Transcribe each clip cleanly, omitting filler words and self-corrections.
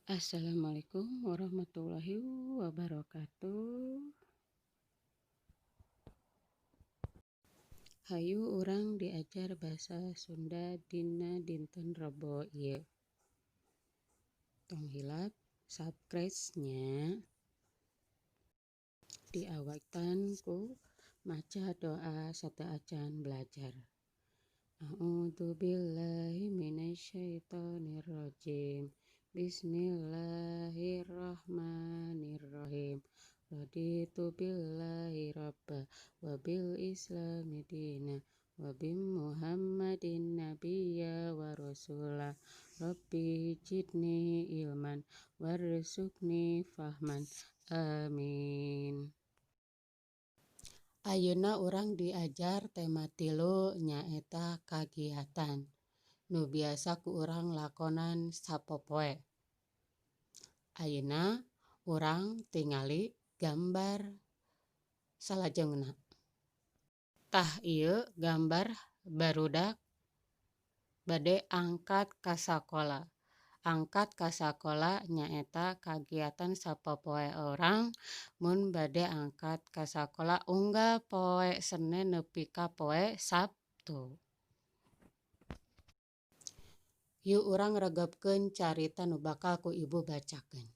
Assalamualaikum warahmatullahi wabarakatuh. Hayu urang diajar basa Sunda dina dinten Rebo ieu. Tong hilap subscribe nya. Diawatan ku maca doa sateuacan belajar. A'udzubillahi minasyaitonirrajim. Bismillahirrahmanirrahim. Raditu billahi rabba wa bil islami dina wa bi Muhammadin nabiyya wa rasulah. Rabbi zidni ilman warzuqni fahman. Amin. Ayeuna urang diajar tema 3 nyaeta kagiatan nu biasa ku urang lakonan sapopoe. Ayeuna urang tingali gambar salajengna. Tah ieu gambar barudak bade angkat ka sakola. Angkat ka sakola nyaeta kagiatan sapopoe urang mun bade angkat ka sakola unggal poe Senen nepi ka poe Sabtu. Yuk urang regepkeun carita nu bakal ku ibu bacakeun.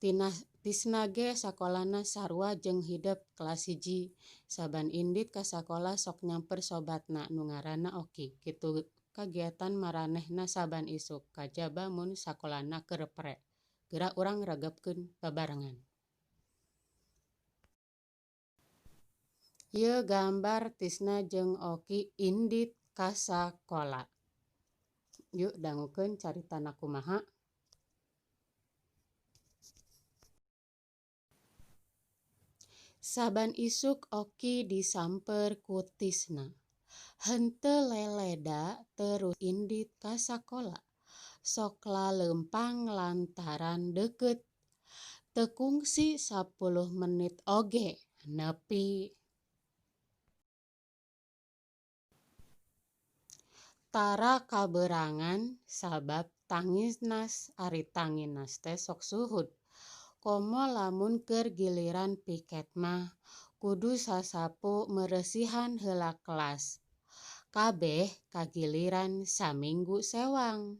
Tisna ge sakolana sarua jeung hidep kelas 1. Saban indit ka sakola sok nyamper sobatna nu ngaranna Oki. Kitu kagiatan maranehna saban isuk kajaba mun sakolana keur pre. Geura urang regepkeun babarengan. Ieu gambar Tisna jeung Oki indit ka sakola. Yuk dangukeun caritana kumaha. Saban isuk Oki disamper ku Tisna. Henteu leleda terus indit ka sakola. Sok laleumpang lantaran deukeut. Teu kungsi 10 menit oge nepi. Tara kaberangan sabab tanginas ari tanginas teh sok suhud. Komo lamun keur giliran piket mah kudu sasapu meresihan heula kelas. Kabeh kagiliran saminggu sewang.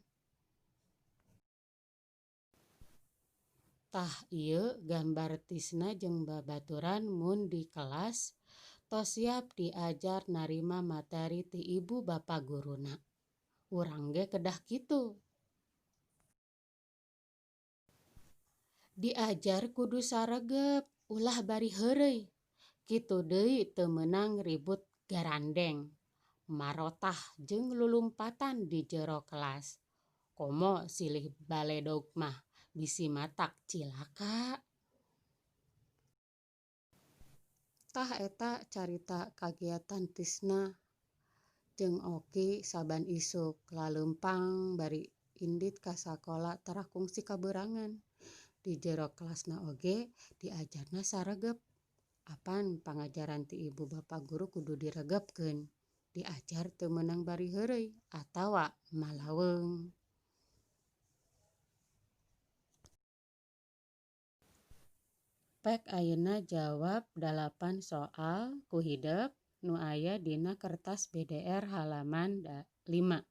Tah ieu gambar Tisna jeung babaturan mun di kelas tos siap diajar narima materi ti ibu bapa guruna. Urang ge kedah kitu. Diajar kudu saregep ulah bari heureuy. Kitu deui teu meunang ribut garandeng, marotah jeung lulumpatan di jero kelas. Komo silih baledog mah bisi matak cilaka. Tah eta carita kagiatan Tisna jeung Oki saban isuk laleumpang bari indit ka sakola tara kungsi kaberangan. Di jero kelasna oge diajarna saregep. Apan pangajaran ti ibu bapa guru kudu diregepkeun. Diajar teu meunang bari heureuy atawa malaweung. Pek ayeuna jawab 8 soal ku hidep nu aya dina kertas BDR halaman 5.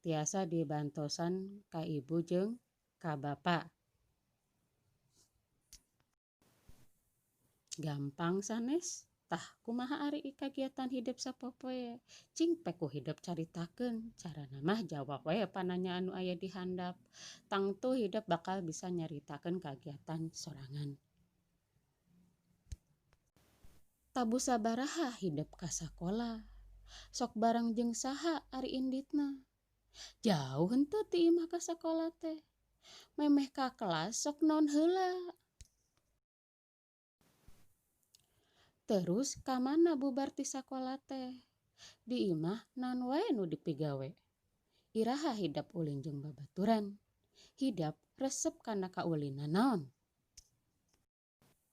Tiasa dibantosan ka ibu jeung ka bapa. Gampang sanes? Tah kumaha ari kagiatan hidep sapopoe? Cing pek ku hidep caritakeun. Carana mah jawab we pananyaan nu aya di handap. Tangtu hidep bakal bisa nyaritakeun kagiatan sorangan. Tabu sabaraha hidep ka sakola? Sok bareng jeung saha ari inditna? Jauh henteu ti imah ka sakola teh? Memeh ka kelas sok naon heula? Terus ka mana bubar ti sakola teh? Di imah naon wae nu dipigawe? Iraha hidep ulin jeung babaturan? Hidep resep kana kaulinan naon?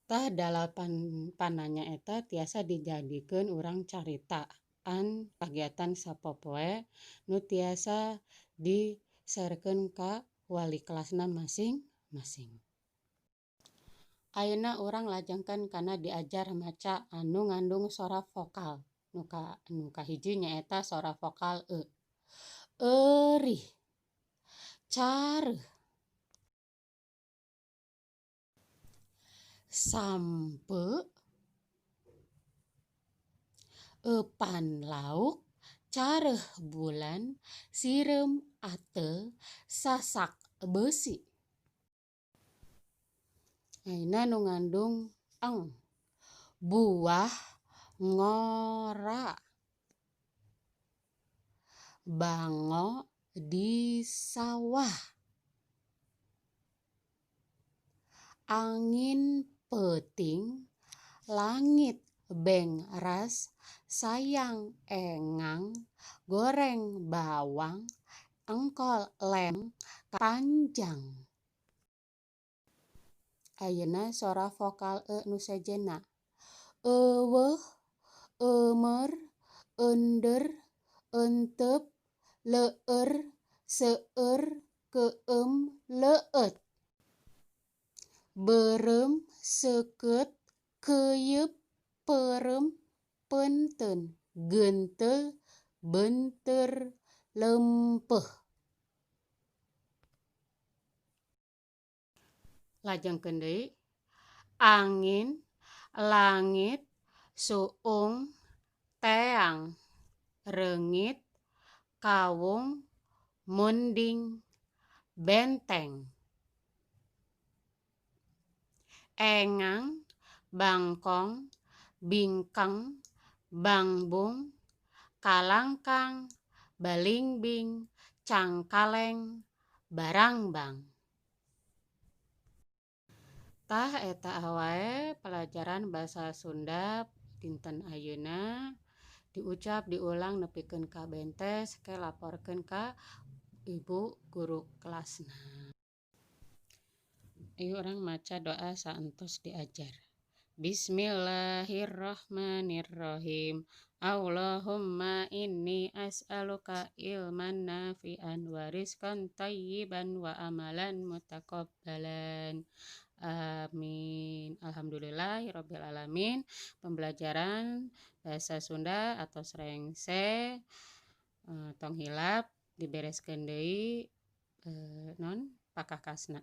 Tah 8 pananya eta tiasa dijadikeun urang caritaan kagiatan sapopoe nu tiasa di-sharekeun ka wali kelasna masing-masing. Ayeuna urang lajengkeun kana diajar maca anu ngandung sora vokal. Nu kahiji nyaeta sora vokal e. Eurih, careuh, sampeu, eupan lauk, careuh bulan, sireum ateul, sasak beusi. Ayeuna nu ngandung eng. Buah ngora, bango di sawah, angin peuting, langit bengras, sayang engang, goreng bawang, engkol lem panjang. Ayeuna sora vokal e nu sejenna. Eueuh, eumeur, eundeur, euteup, leur, seueur, keueum, leueut. Beureum, seukeut, keuyeup, peureum, peunteun, geunteul, beunteur, leumpeuh. Lajengkeun deui angin, langit, suung, teang, reungit, kawung, munding, benteng. Engang, bangkong, bingkeng, bangbung, kalangkang, balingbing, cangkaleng, barangbang. Tah eta wae pelajaran bahasa Sunda dinten ayeuna diucap diulang nepikeun ka bentes ke laporkeun ka ibu guru kelasna. Ieu urang maca doa saentos diajar. Bismillahirrahmanirrahim. Allahumma inni as'aluka ilman nafi'an wa rizqan thayyiban wa amalan mutaqabbalan. Amin. Alhamdulillahirabbil alamin. Pembelajaran bahasa Sunda atau rengse, tong hilap dibereskeun deui non pakakasna.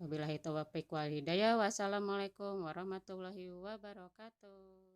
Wabillahi taufiq wal hidayah. Wassalamualaikum warahmatullahi wabarakatuh.